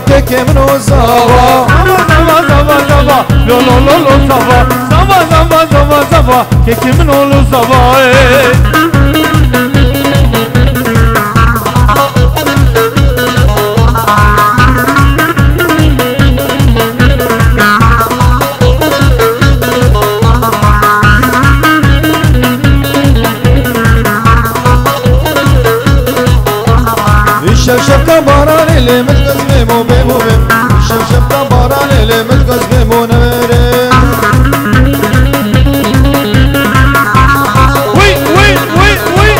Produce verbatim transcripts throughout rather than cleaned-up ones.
Kekê min o zava. Zava, zava, zava, zava. Lo, lo, lo, lo, zava. Zava, zava, zava, zava. Kekê min o lo zava, ey. Şevşevka baranê lê min gazmê mo bê mo bê. Şevşevka baranê lê min gazmê mo nevere. Wî, wî, wî, wî.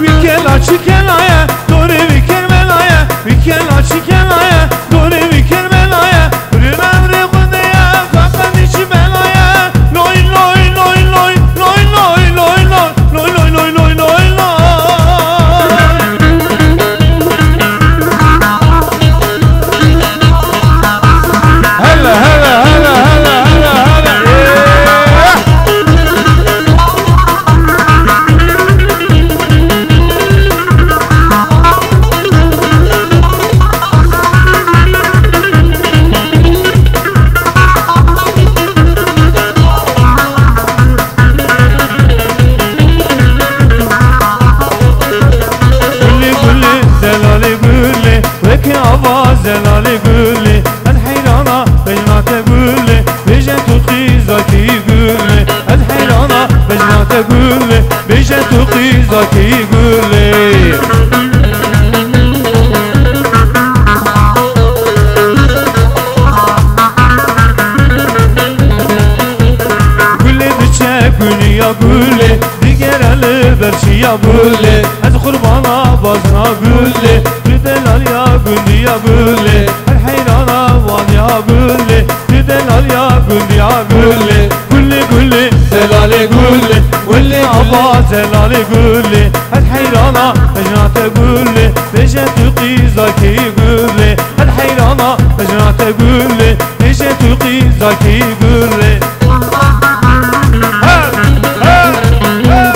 Wî kela çi kela ye, dorê wî Kerbela ye. Wî kela çi kela ye, dorê wî Kerbela ye. Hurê mevrê xwe de ye, feqet çi bela ye. Loy, loy, loy, loy, loy, loy, loy, loy. Hele, hele, hele, hele, hele, hele. Gulê, gulê, delalê gulê, wekî ava zelalê gulê. Ez heyrana bejna te gulê, bêje tu qîza kî gulê. Ez heyrana bejna te gulê, bêje tu qîza kî gulê. Gulê diçe guniya gulê, digere li ber çiya gulê. Ez qurbana bazna gulê, tu delal ya gundiya gulê. Her heyrana wan ya gulê, tu delal ya gundiya gulê. Gulê, gulê, delalê gulê, gulê ava zelalê gulê. Her heyrana bejna te gulê, bêje tu qîza kî gulê. Her heyrana bejna te gulê, bêje tu qîza kî gulê. Her, her, her.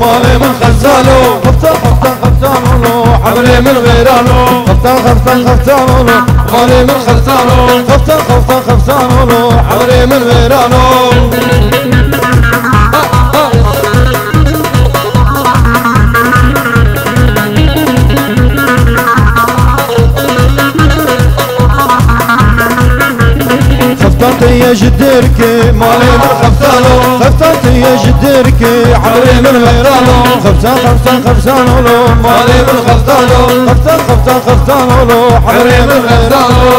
Malê min xeftan o, xeftan, xeftan, xeftan olo, emrê min wêran o. Xeftan, xeftan, xeftan olo, malê min xeftan o. Xeftan, xeftan, xeftan olo, emrê min wêran o. Xeftan te ye ji derkê, malê min xeftan o. Xeftan te ye ji derkê, emrê min wêran o. Xeftan, xeftan, xeftan olo, malê min xeftan o. Xeftan, xeftan, xeftan olo, emrê min wêran o.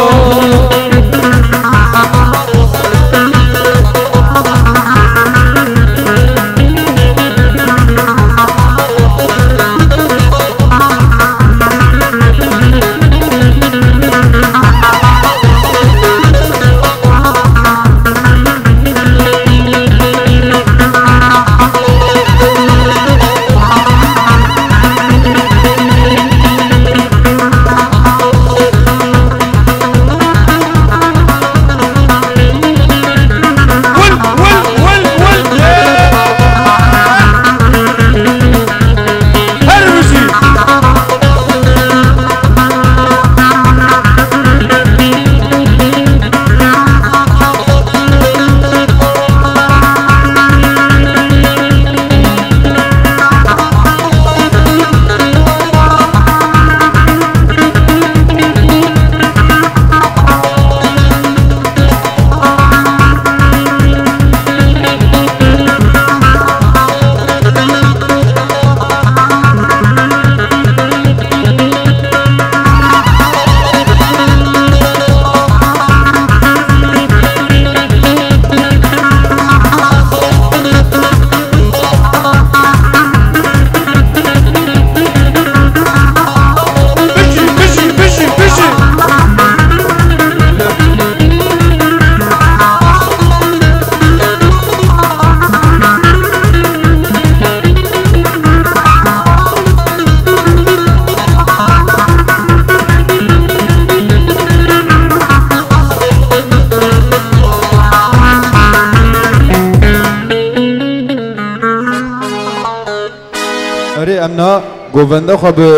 Erê, em niha govenda xwe bi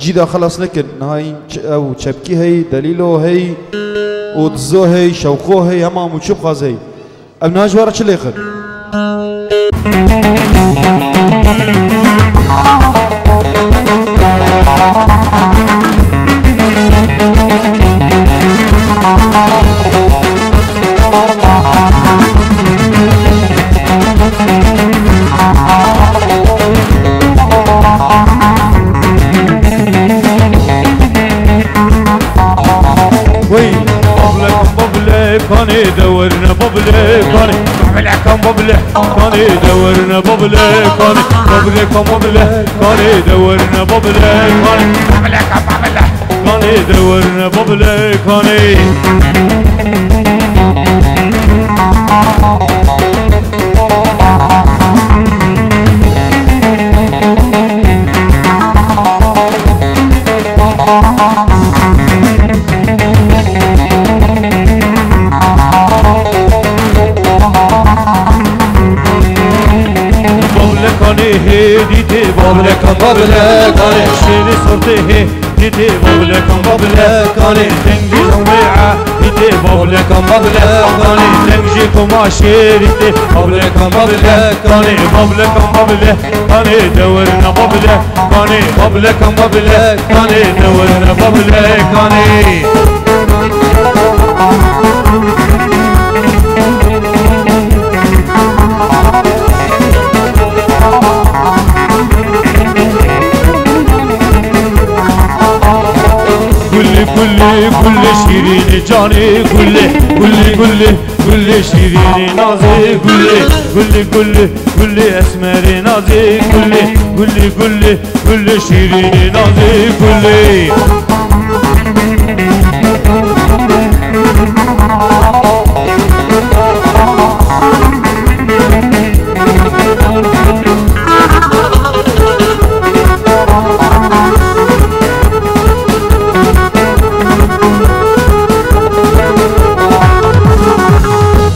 cî de xilas nekin. Niha hîn ç-, ew çepkî hey, delîlo hey, û dizo hey, şewqo hey, hema mûçibxaz hey. Em niha ji we re çi lêxin? Wey, bablek, bablek, kanê de werine, bablek, kanê. Bablek, bablek, kanê de werine, bablek, kanê. Bablek, bablek, kanê de werine, bablek, kanê. Bablek, bablek. Kanê de werine bablê kanê. Bablê kanê hê dîtê, bablê kan, bablê kanê. Şêrê sortê hê. Dîtê bablekan bablekanê, dengê zomê a. Dîtê bablekan bablekanê, deng jê koma şêrî tê. Bablekan bablekanê, bablekan bablekanê, dewerine bablekanê. Bablekan bablekanê, dewerine bablekanê. Gulî, gulî, gulî şîrînê canê gulê. Gulî, gulî, gulî şîrînê nazê gulê. Gulî, gulî, gulî esmerê nazê gulê. Gulî, gulî, gulî şîrînê nazê gulê.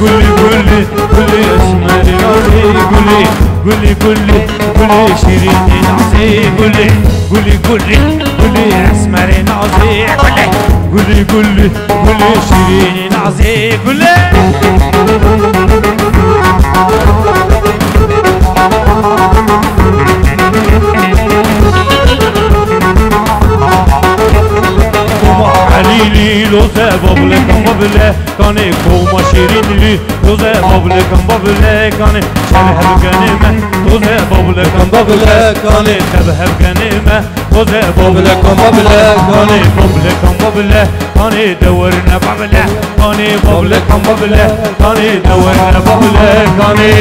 Gulî, gulî, gulî esmerî nazê gulî. Gulî, gulî, Gulê şîrînê nazê gulê, gulî gulî, gulê esmerê nazê gulê, gulî gulî, gulê şîrînê nazê gulê. Elî lî loze babule kan babule. Kanê koma şîrîn lî, doze bablekan bablekanê, çev hevkenê me, doze bablekan bablekanê, çev hevkenê me, doze bablekan bablekanê, bablekan bablekanê, dewerine bablekanê, bablekan bablekanê, dewerine bablekanê.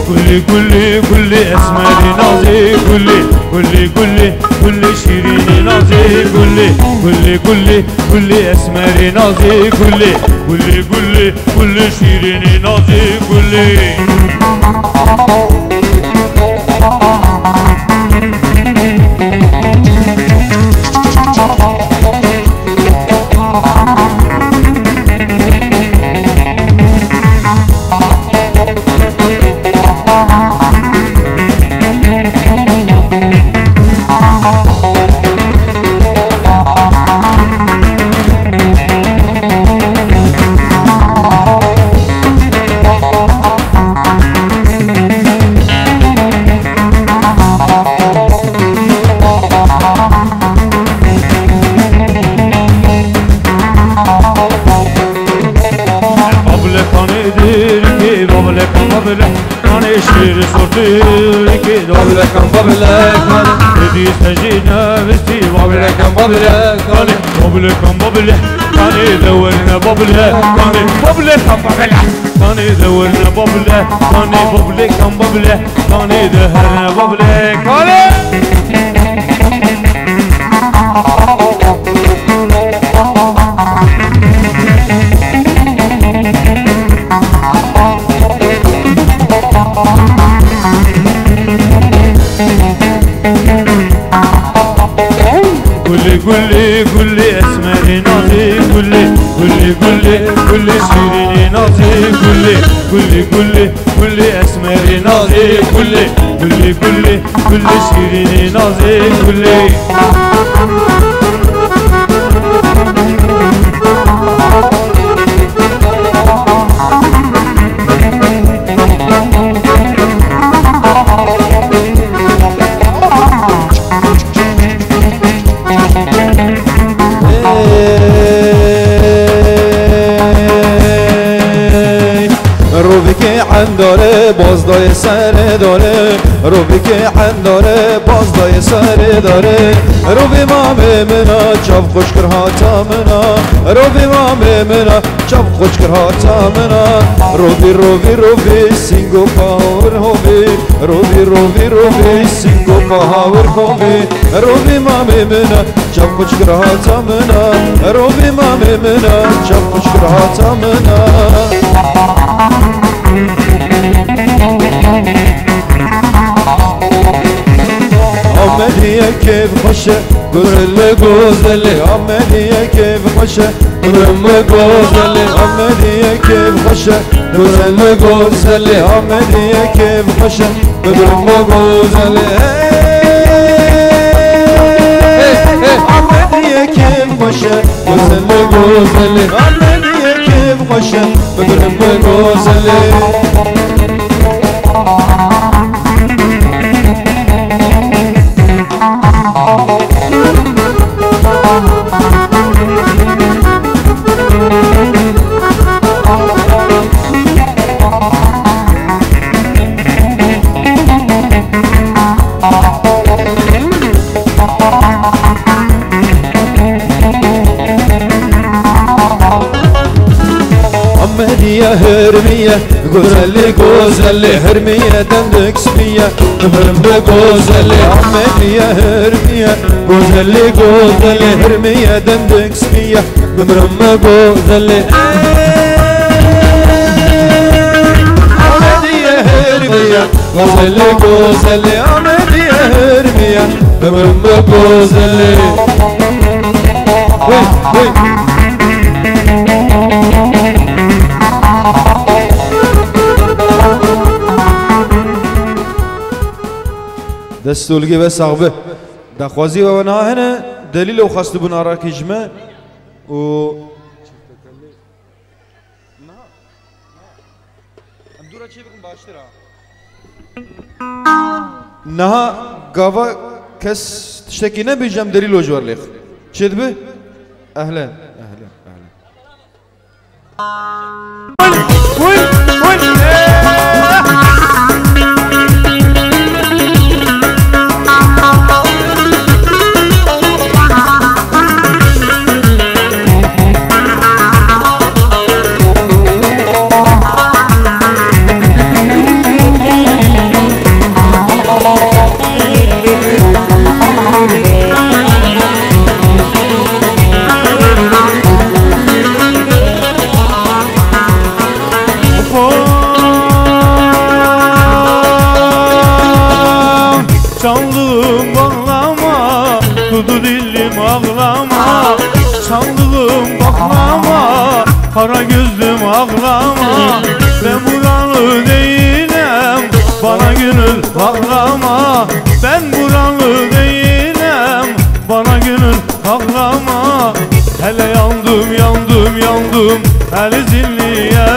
Gulê, gulê, gulê esmerê nazê gulê, gulê, gulê, gulê şîrînê nazê gulê, gulê, gulê, gulê esmerê nazê gulê, gulê, gulê, gulê şîrînê nazê gulê. Bablekanê dirkê, bablekan bablekanê şîr sortî kê, bablekan bablekan. Êdî sejî nevistî, bablekan bablekanê, bablekan bablekanê, dewerine bablekanê, bablekan bablekanê, dewerine bablekanê, bablekan bablekanê, deherine bablekanê. Gulê, gulê, gulê esmerê nazê gulê, gulê, gulê, gulê şîrînê nazê gulê, gulê, gulê, gulê esmerê nazê gulê, gulê, gulê, gulê şîrînê nazê gulê. Ey, Rovikê endare, bazdayê serê dare, Rovikê endare, bazdayê serê dare. Rovê mamê min a, çav xweş kir hata min a, Rovê mamê min a, çav xweş kir hata min a. Rovî, rovî, rovî, sîngo pahawir hovî. Rovî, rovî, rovî, sîngo pahawir hovî. Rovî mamê min a, çav xweş kir hata min a. Rovî mamê min a, çav xweş kir hata min a. Amediye kêf xweş e, gozelê, gozelê. Amediye kêf xweş e, bimrim bi gozelê. Amediye kêf xweş e, gozelê, gozelê. Amediye kêf xweş e, bimrim bi gozelê. Hey, hey, hey. Amediye kêf xweş e, gozelê, gozelê. Amediye kêf xweş e, bimrim bi gozelê. Amediye hermiye, gozelê, gozelê, hermiye, dendik spiye, bimrim bi gozelê. Amediye hermiye, gozelê, gozelê, hermiye, dendik spiye, bimrim bi gozelê. Gozelê, gozelê Amedî Ermiye, bibim bi gozelê. Hey, hey. Dest û ligê ve sax be. Daxwazî we niha hene, delîl ew xwestibûn arakî ji me û Niha. Em dû re çê bikin baştir ha. Niha gava kes tiştekî nebêje, em delîlo ji we re lêxin. Çê dibe? Ehlen, ehlen, ehlen. Çaldığım bağlama, kudu dilim ağlama. Çaldığım bağlama, kara gözlüm ağlama. Ben buralı değilim, bana gönül bağlama. Ben buralı değilim, bana gönül bağlama. Hele yandım, yandım, yandım el zilliye.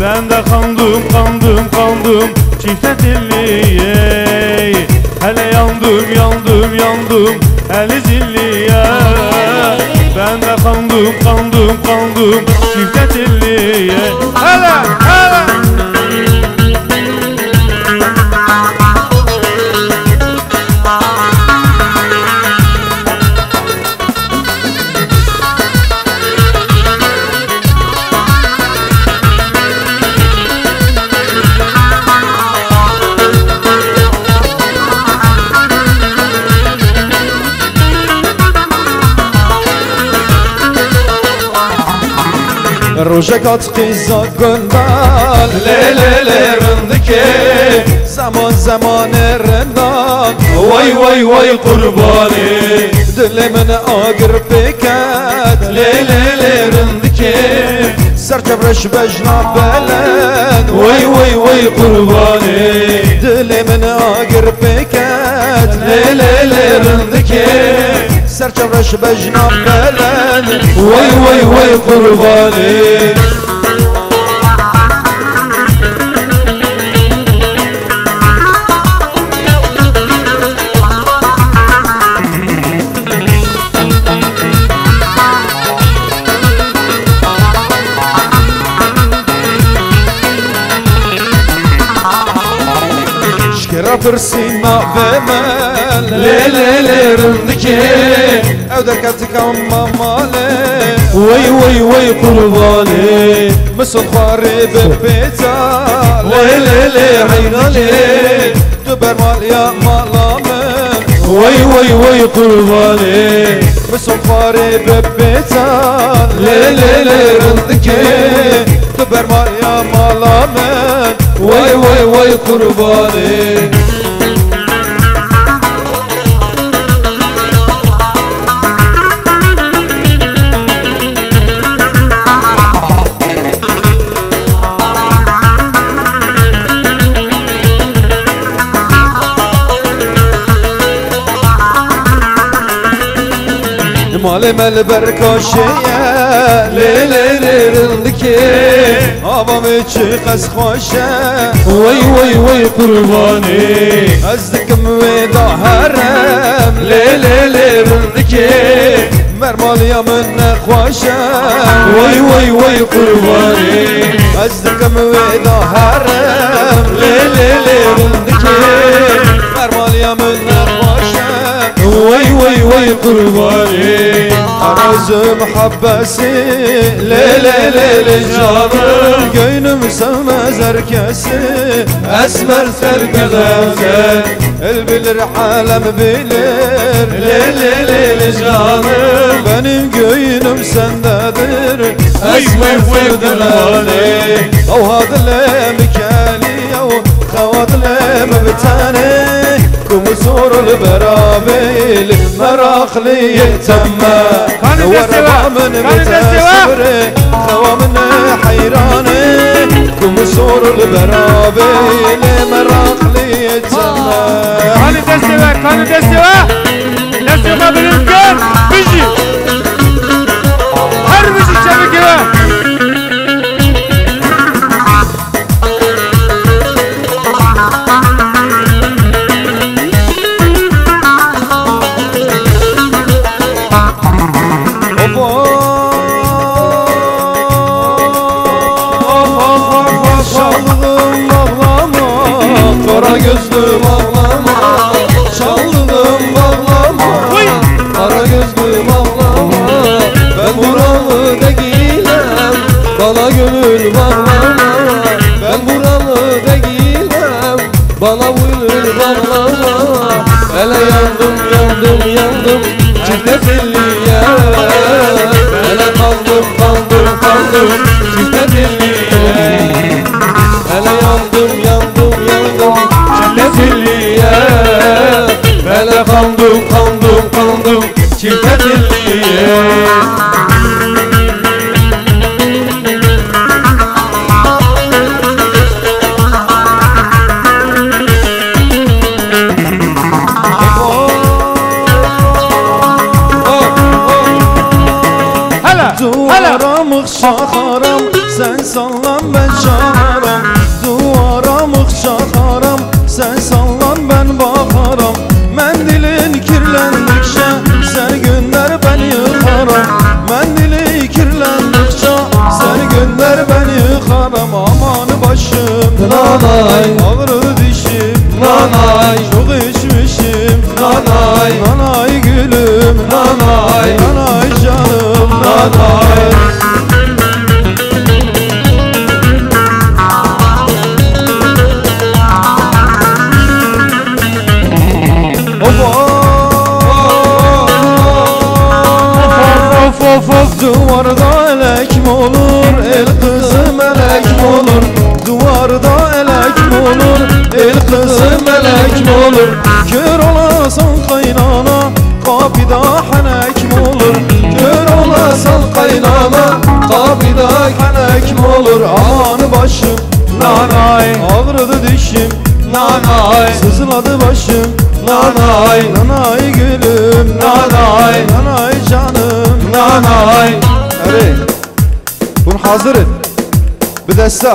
Ben de kandım, kandım, kandım çifte telliye. Hele yandım, yandım, yandım el zilliye. Ben de kandım, kandım, kandım çifte telliye. Hele, hele. Rojek hat qîza gundal, lê, lê, lê, rindikê. Zeman zemanê rindan, way, way, way, qurbanê. Dilê min agir pê ket, lê, lê, lê, rindikê. Ser çev reş bejna belend, way, way, way, qurbanê. Dilê min agir pê ket, lê, lê, lê, rindikê. Ser çev reş bejna belend, way, way, way, qurbanê. Ji kê re pirsî navê min, lê, lê, lê, rindikê. Ew derketika me malê, wey, wey, wey, qurbanê. Misil xwarê bi pêça, lê, lê, lê, heyrînê. Tu bermaliya mala min, wey, wey, wey, qurbanê. Misil xwarê bi pêça, lê, lê, lê, rindikê. Tu bermaliya mala min, wey, wey, wey, qurbanê. Malê me li ber kaşê ye, lê, lê, lê, rindikê. Ava wê çi qas xweş e, wey, wey, wey, qurbanê. Ez dikim wê da herem, lê, lê, lê, rindikê. Bermaliya min nexweş e, wey, wey, wey, qurbanê. Ez dikim wê da herem, lê, lê, lê, rindikê. Bermaliya min nexweş e, wey, wey, wey, qurbanê. Erezu muhebbesî, lê, lê, lê, lê, canım. Gönlüm sevmez herkesi, esmer ser güzeldir. El bilir, alem bilir, lê, lê, lê, lê, canım. Benim gönlüm sendedir, esmer ser güzeldir. Ew ha dilê min kelî, ew Berabêl meraqliyê temme. Kanê destê we, were min kanê bite destê we. Sebrê, xewa min heyranê. Ku min sor li berabêl meraqliyê temme. Kanê destê we, kanê destê we. Destê xwe bilind kin. Bijî. Her bijî çevikê we. Şallığım bağlama, kara gözlüm ağlama. Şallığım bağlama, kara gözlüm ağlama. Ben buralı değilim, bana gönül bağlama. Ben buralı değilim, bana gönül bağlama. Hele yandım, yandım, yandım çifte telliye. Hele kandım, kandım, kandım çifte telliye. Hele yandım, yandım, yandım çifte telliye. Hele kandım, kandım, kandım çifte telliye. Hele, hele. Duvara mıh şaharam, sen sallan ben şaharam. Duvara mıh şaharam, sen sallan ben baharam. Mendilin kirlendikçe sen gönder ben yıkaram. Mendili kirlendikçe sen gönder ben yıkaram. Aman başım nanay, ağrı dişim nanay, çok içmişim nanay, nanay gülüm nanay, nanay canım nanay. Of, of, of, of, of. Duvarda elek mi olur, el kızı melek mi olur? Duvarda elek mi olur, el kızı melek mi olur? Kör olasan kaynana, kapıda henek mi olur? Kör olasan kaynana, kapıda henek mi olur? Aman başım nanay, ağrıdı dişim nanay, sızladı başım nanay, nanay gülüm nanay, nanay canım nanay. Erê, hûn hazir in? Bi desta.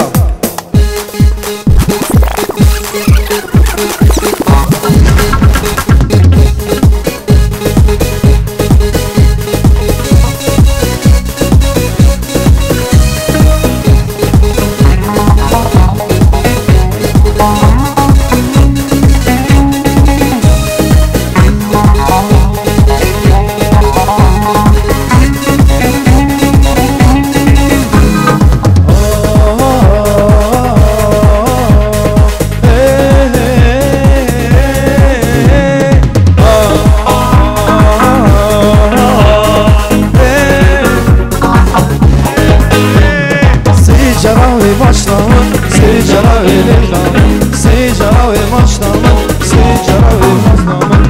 Sê cara wê başlamin, sê cara wê lêdamin, sê cara wê başlamin, sê cara wê başlamin.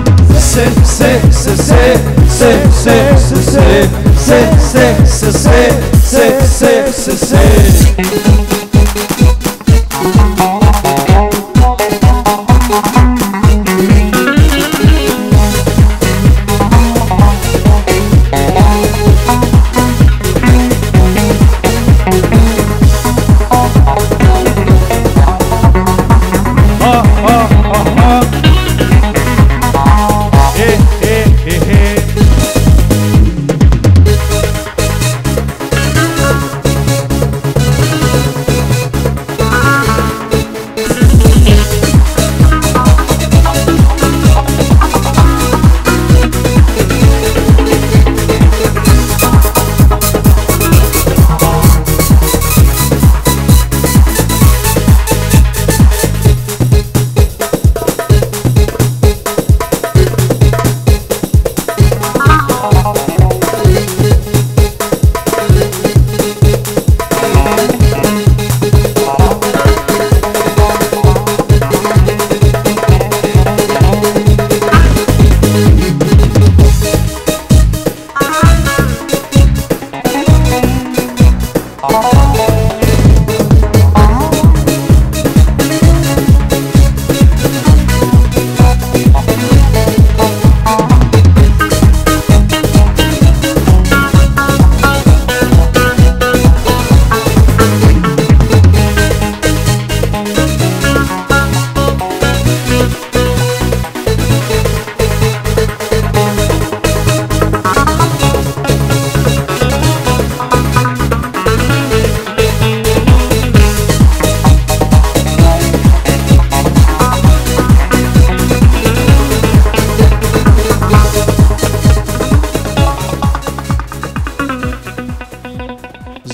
Sê, sê, sê, sê.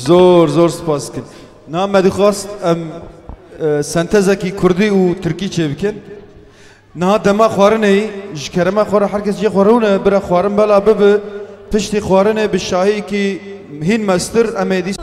Zor zor spas dikin. Niha me dixwast em e, sentezekî kurdî û tirkî çêbikin. Niha dema xwarinê yî, ji kerema xwe re her kes cihê xwe rûne, bira xwarin bela bibe, piştî xwarinê bi şahiyekî hîn mestir em ê dîs